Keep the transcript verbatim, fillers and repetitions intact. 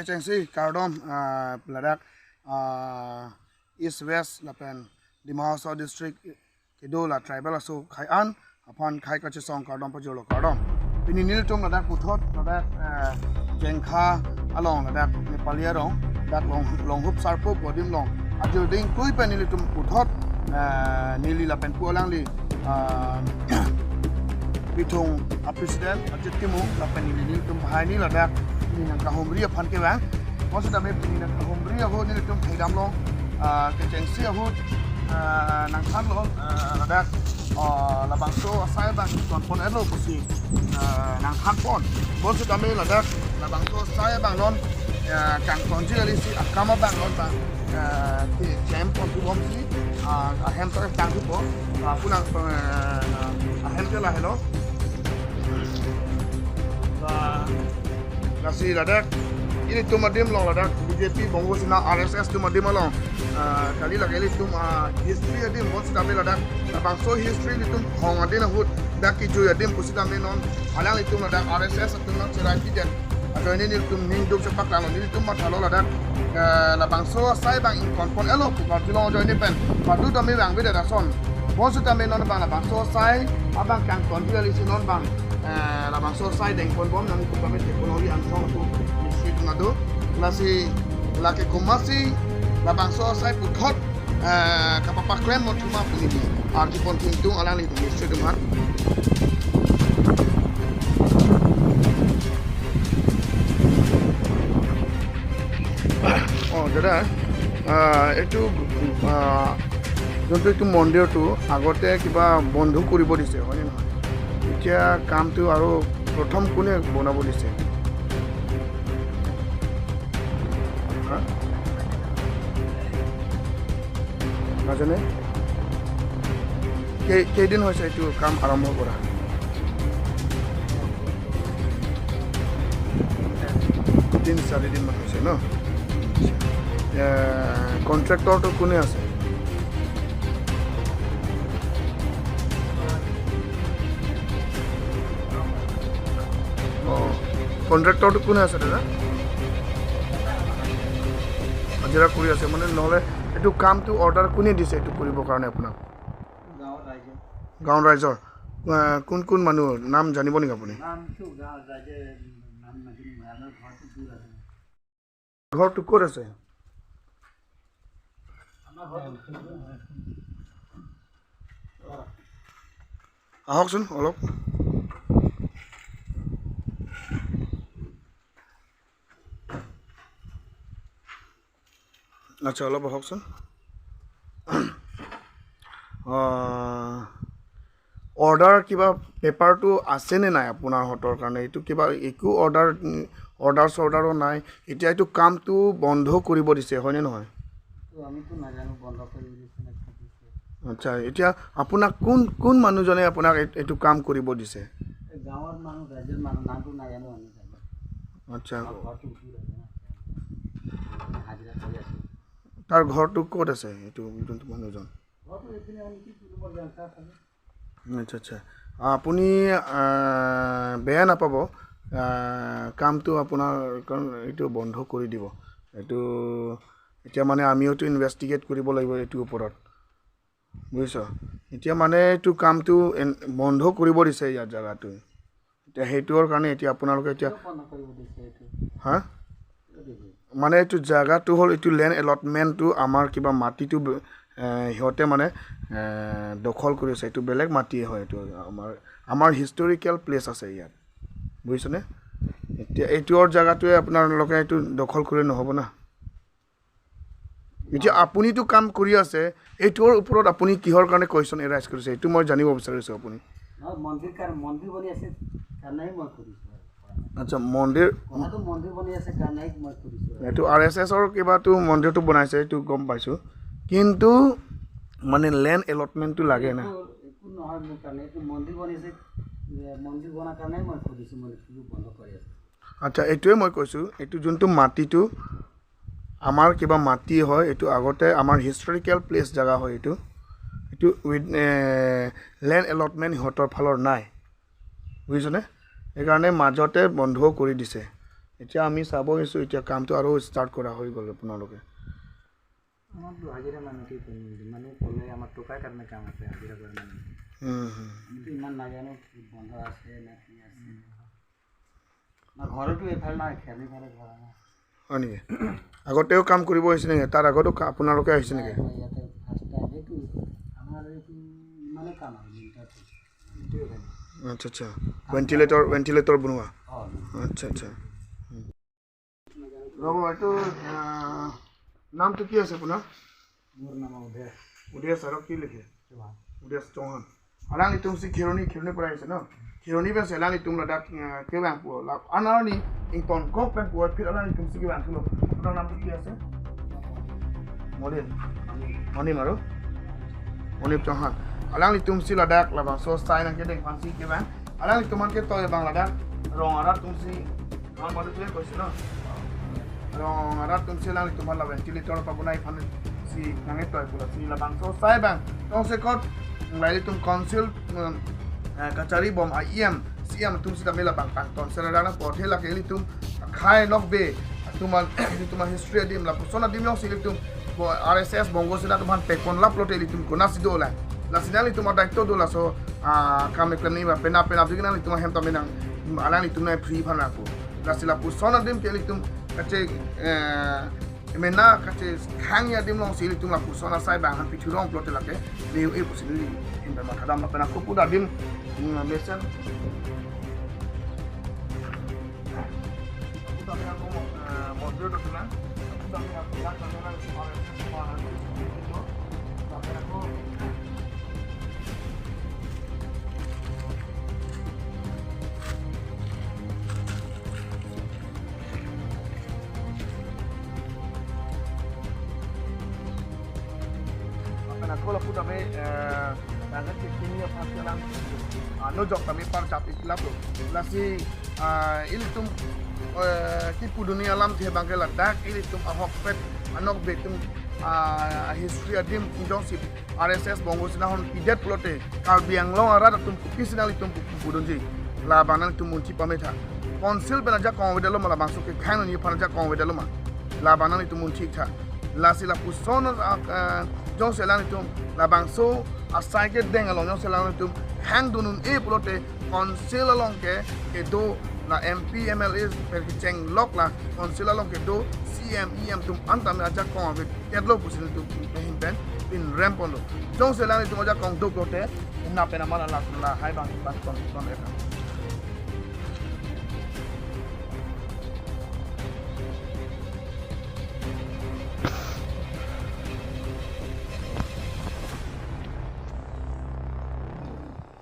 Kechengsi kardom, ah, ladak, ah, East West lapen Dima Hasao District kedo la tribal aso akhai an aphan khei kachesong kardom pajirlo, kardom. Pini nelitum ladak puthot ladak, ah, Jengkha along ladak Nepali arong dak long, Longhup Sarpo adim along ajirding kroi pen nelitum puthot, ah, neli lapen pu alangli, ah, Bithung a president Ajit Timung lapen neli nelitum banghini ladak pini nangkahumri aphan kevang. Bonsitame pini nangkahumri ahut nelitum thekdamlo, ah, kechengsi ahut, ah, nangthanlo, ah, ladak, ah, labangso asai abang ingtonpon-etlo pusi, ah, nangthanpon. Bonsitame ladak labangso asai abang non, ah, kangtonji kali si akam abang non bang, ah, kechempon thubomsi, ah, ahem ta tangthupo, ah, pu nang, ah, ahem ke lahelo. Ah, lasi ladak ilitum adim along ladak B J P Bongo Sena R S S atum adim along, ah, kali lake ilitum, ah, history adim bonsitame ladak labangso history ilitum hong adin ahut dak kijui adim pusitame non alanglitum ladak R S S atum nangcheraipidet ajoine nelitum ning duk chepaklanglo, nelitum mathalo ladak, ah, labangso asai abang ingtonpon-etlo pu karjulong ajoine pen padu tame vangvedet ason. Bonsitame non bang labangso asai abang kangtonji kali si non bang, eh, labangso asai dengponbom nangtum kami theklongri angsong tu mistri atum nado. Lasi lake komatsi labangso asai puthot, eh, kapapaklem mon thuma pu neli arjupon thengtung alangli mistri atum aphan. Oh, দাদা, আহ, এইটো, আহ, যোনটো এইটো মন্দিৰটো আগতে কিবা বন্ধ কৰিব দিছে, হয়নে নহয়? এতিয়া কামটো আৰু প্ৰথম কোনে বনাব দিছে? হা? নাজানে? কেই-, কেইদিন হৈছে এইটো কাম আৰম্ভ কৰা? তিন চাৰিদিনমান হৈছে ন? এ, কণ্ট্ৰেক্টৰটো কোনে আছে? অ, কণ্ট্ৰেক্টৰটো কোনে আছে দাদা? হাজিৰা কৰি আছে মানে, নহ'লে এইটো কামটো অৰ্ডাৰ কোনে দিছে এইটো কৰিবৰ কাৰণে আপোনাক? গাঁৱৰ ৰাইজে। গাঁৱৰ ৰাইজৰ? আহ, কোন কোন মানুহ নাম জানিব নেকি আপুনি? নামটো গাঁৱৰ ৰাইজে নাম নাজানো, আমাৰ ঘৰটো দূৰ আছে। ঘৰটো ক'ত আছে? আমাৰ ঘৰটো আহকচোন অলপ। আচ্ছা, অলপ আহকচোন। আহ, অৰ্ডাৰ কিবা পেপাৰটো আছে নে নাই আপোনাৰ হাতৰ কাৰণে? এইটো কিবা একো অৰ্ডাৰ, উম, অৰ্ডাৰ চৰ্ডাৰো নাই। এতিয়া এইটো কামটো বন্ধ কৰিব দিছে, হয়নে নহয়? এইটো আমিতো নাজানো বন্ধ কৰিব দিছে নে কি দিছে। আচ্ছা, এতিয়া আপোনাক কোন, কোন মানুহজনে আপোনাক এই-, এইটো কাম কৰিব দিছে? এই গাঁৱৰ মানুহ, ৰাইজৰ মানুহ, নামটো নাজানো আমি। আচ্ছা। আমাৰ ঘৰটো দূৰ আছে না। আমি হাজিৰা কৰি আছো। তাৰ ঘৰটো ক'ত আছে, এইটো যোনটো মানুহজন? ঘৰটো এইপিনে আমি কি কৰিব যাম, তাৰ ফালে। আচ্ছা, আচ্ছা। আপুনি, আহ, বেয়া নাপাব, আহ, কামটো আপোনাৰ, কাৰণ এইটো বন্ধ কৰি দিব। এইটো এতিয়া মানে আমিওতো ইনভেষ্টিগেট কৰিব লাগিব এইটোৰ ওপৰত, বুজিছ? এতিয়া মানে এইটো কামটো এন-, বন্ধ কৰিব দিছে ইয়াত জেগাটো। এতিয়া সেইটোৰ কাৰণে এতিয়া আপোনালোকে এতিয়া কিয় বন্ধ কৰিব দিছে এইটো? হা? কিয় দিব? মানে এইটো জেগাটো হ'ল, এইটো লেণ্ড এলটমেণ্টটো আমাৰ কিবা মাটিটো ব-, এ, সিহঁতে মানে, এ, দখল কৰি আছে। এইটো বেলেগ মাটিয়ে হয়, এইটো আমাৰ, আমাৰ হিষ্টৰিকেল প্লেচ আছে ইয়াত, বুজিছেনে? এতিয়া এইটোৰ জেগাটোৱে আপোনালোকে এইটো দখল কৰিলে নহ'ব না। এতিয়া আপুনিতো কাম কৰি আছে, এইটোৰ ওপৰত আপুনি কিহৰ কাৰণে কুৱেশ্যন এৰাইজ কৰিছে, এইটো মই জানিব বিচাৰিছোঁ। আপুনি নহয়, মন্দিৰ কাৰ-, মন্দিৰ বনি আছে কাৰণে মই কৰিছোঁ আৰু। আচ্ছা, মন্দিৰ কথাটো মন্দিৰ বনি আছে কাৰণে মই কৰিছোঁ আৰু। এইটো আৰ এছ এছৰ কিবাটো মন্দিৰটো বনাইছে, এইটো গম পাইছোঁ, কিন্তু মানে লেণ্ড এলটমেণ্টটো লাগে না। একো, একো নহয় মোৰ কাৰণে, এইটো মন্দিৰ বনিছে, এ, মন্দিৰ বনাৰ কাৰণে মই কৰিছোঁ, মানে কি বন্ধ কৰি আছোঁ। আচ্ছা, এইটোৱে মই কৈছোঁ, এইটো যোনটো মাটিটো আমাৰ কিবা মাটি হয়, এইটো আগতে আমাৰ হিষ্টৰিকেল প্লেচ জেগা হয় এইটো। এইটো উইথ, এ, লেণ্ড এলটমেণ্ট সিহঁতৰ ফালৰ নাই, বুজিছনে? সেইকাৰণে মাজতে বন্ধও কৰি দিছে। এতিয়া আমি চাব আহিছোঁ, এতিয়া কামটো আৰু ষ্টাৰ্ট কৰা হৈ গ'ল আপোনালোকে? আমাৰতো হাজিৰা মানুহ কি কৰিম, মানুহ ক'লে আমাৰ টকাৰ কাৰণে কাম আছে, হাজিৰা কৰা মানুহ। হুম, হুম। আমিতো ইমান নাজানো কি বন্ধ আছে না কি আছে। না ঘৰতো এইফালে নাই, খেলি ফালে ঘৰ নাই। হয় নেকি? আগতেও কাম কৰিব আহিছে নেকি? তাৰ আগতো কা-, আপোনালোকে আহিছে নেকি? নাই, নাই, ইয়াতে ফাৰ্ষ্ট টাইম। এইটো আমাৰ এইটো ইমানে কাম আৰু মিটাৰটো। এইটোৱে কাম। আচ্ছা, আচ্ছা। ভেণ্টিলেটৰ, ভেণ্টিলেটৰ বনোৱা? অ। আচ্ছা, আচ্ছা। ৰ'ব, এইটো, আহ, নামটো কি আছে আপোনাৰ? মোৰ নাম উদয়। উদয় ছাৰক কি লিখে? চৌহান। উদয় Chauhan. Alanglitum si Kheroni, Kheroni পৰা আহিছে ন? Kheroni pensi alanglitum ladak, আহ, kevang po, la, anarni ington kok pen po, phir alanglitum si kevang thulo. আপোনাৰ নামটো কি আছে? মনিম। মনিম আৰু? মনিম Chauhan. Alanglitum si ladak labangso sai nangkedeng aphansi kevang. Alanglitum aphan ketoi abang ladak rong arat atum si Bang, baru tuh ya, question, no? Rong arat atum si alanglitum la ventilator pabonai aphansi nangketoi pu lasi labangso sai abang. Tongsekot, la ilitum council, mm, eh, kachari bom a E M, C E M atum sitame labang pangton. Sera rana pothe lake ilitum, khai nokbe, atum an, ilitum an history adim, lapuson adim jongsi ilitum, bo R S S Bongo Sena atum aphan pekon lap lote ilitum konatsi dolang. Lasi nanglitum adaito do laso, ah, kam eklem ni ba, penap penap digi nanglitum ahem tame nang, alanglitum nang free aphan ako. Lasi lapuson adim ke ilitum kache, eh, mena kachekhang adim alongsi ilitum lapuson asai abang aphan pithu rong pulote lake, leu e pusi neli hin pen mathadam lapen ako pu adim, mm, mesen. Aku tak pernah ngomong, eh, mau dia tu pernah. Aku tak pernah bilang, tak pernah, tak pernah. Lapen ako lapu tame, eh, nangan kekini aphan kelang, ano jok tame parjap iklap lo. Lasi, ah, ilitum, eh, kipuduni alamthe abang ke ladak, ilitum ahokpet, anokbe atum, ah, history adim jongsi R S S Bongo Sena ahon pidet pulote, Karbi Anglong arat atum kopisi nanglitum pu-, pudunji. Labang nanglitum munthi pametha. Council pen ajakong avedetlo ma labangso kekhang ni aphan ajakong avedetlo ma. Labang nanglitum munthi tha. Lasi lapuson, ah, ah, jongsi alanglitum labangso asai kedeng along jongsi alanglitum hang dun un-e pulote council along ke kedo la M P, M L A pen kecheng lok la council along kedo C M, E M atum an tame ajakong avedetlo pusi nelitum hin pen pinrem ponlo. Jongsi alanglitum ajakong do pulote, na pen amar la, lahai abang pangton ton eta.